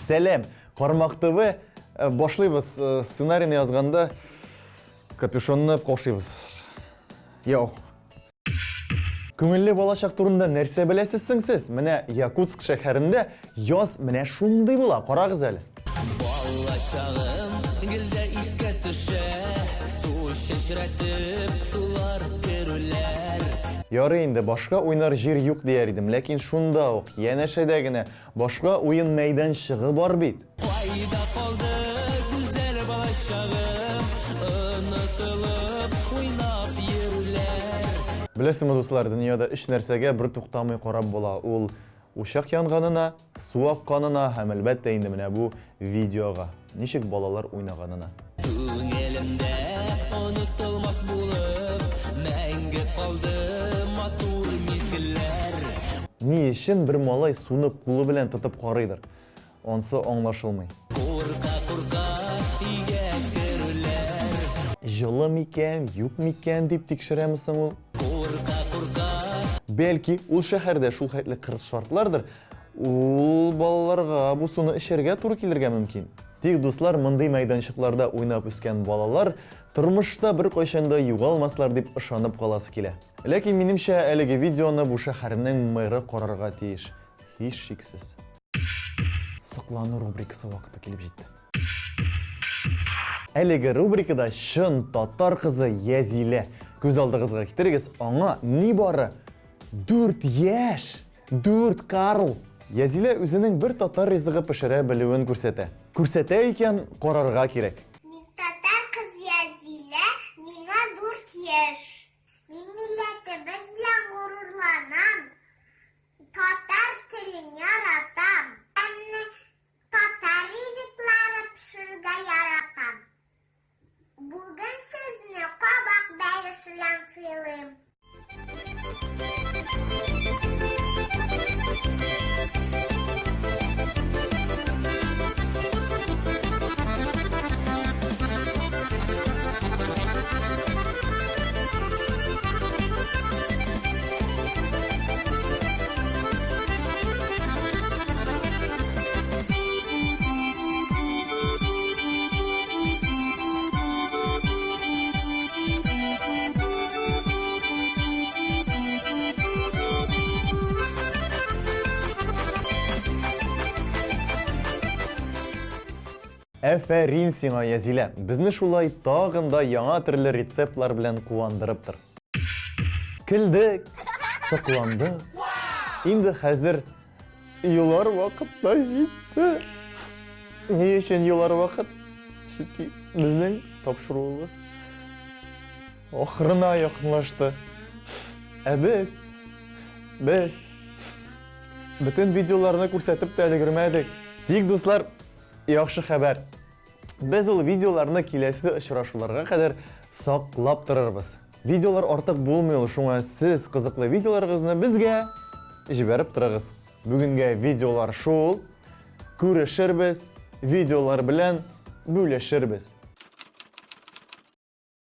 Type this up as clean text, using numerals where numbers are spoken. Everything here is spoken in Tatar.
Сәлам, Кармак ТВ. Э, башлыйбыз. Э, сценарийны язганда капюшонны каушыйбыз. Йоу. Күңелле балачак турында нәрсә беләсез соң сез? Менә Якутск шәһәрендә яз менә шундый була, карагыз әле. Балачагым гел дә искә төшә, Су чәчрәтеп, сулар керүләр. Ярый инде, башка уйнар җир юк дияр идем, ләкин шунда ук, янәшәдә генә, башка уен мәйданчыгы бар бит. Кайда калды гүзәл балачагым, Онытылып уйнап йөрүләр. Беләсезме, дуслар, дөньяда өч нәрсәгә бертуктамый карап була, ул Учак янганына, су акканына һәм, әлбәттә инде, менә бу видеога, ничек балалар уйнаганына. Күңелемдә онытылмас булып, мәңге калды матур мизгелләр. Ни өчен бер малай суны кулы белән тотып карыйдыр? Ансы аңлашылмый. Курка-курка өйгә керүләр. Җылы микән, юк микән дип тикшерәме соң ул? Курка-курка. Бәлки, ул шәһәрдә шул хәтле кырыс шартлардыр, ул балаларга бу суны эчәргә туры килергә мөмкин. Тик, дуслар, мондый мәйданчыкларда уйнап үскән балалар тормышта беркайчан да югалмаслар дип ышанып каласы килә. Ләкин, минемчә, әлеге видеоны бу шәһәрнең мэры карарга тиеш, һичшиксез. Соклану рубрикасы вакыты килеп җитте. Әлеге рубрикада чын татар кызы Язилә. Күз алдыгызга китерегез, аңа нибары 4 яшь! 4, Карл! Язилә үзенең бер татар ризыгы пешерә белүен күрсәтә. Күрсәтә икән, карарга кирәк. Мин татар кыз Язилә, миңа 4 яшь. Мин милләтебез белән горурланам. Татар телен яратам. Әмма татар ризыклары пешерергә яратам. Бүген сезне кабак бәлеше белән сыйлыйм. Әфәрин сиңа, Язилә! Безне шулай тагын да яңа төрле рецептлар белән куандырып тор. Көлдек, сокландык. Инде хәзер елар вакыт та җитте. Ни өчен елар вакыт? Чөнки безнең тапшыруыбыз ахырына якынлашты. Ә без, без бөтен видеоларны күрсәтеп тә өлгермәдек. Тик, дуслар, яхшы хәбәр. Без ул видеоларны киләсе очрашуларга кадәр саклап торырбыз. Видеолар артык булмый ул, шуңа сез кызыклы видеоларыгызны безгә җибәреп торыгыз. Бүгенгә видеолар шул. Күрешербез, видеолар белән бүлешербез.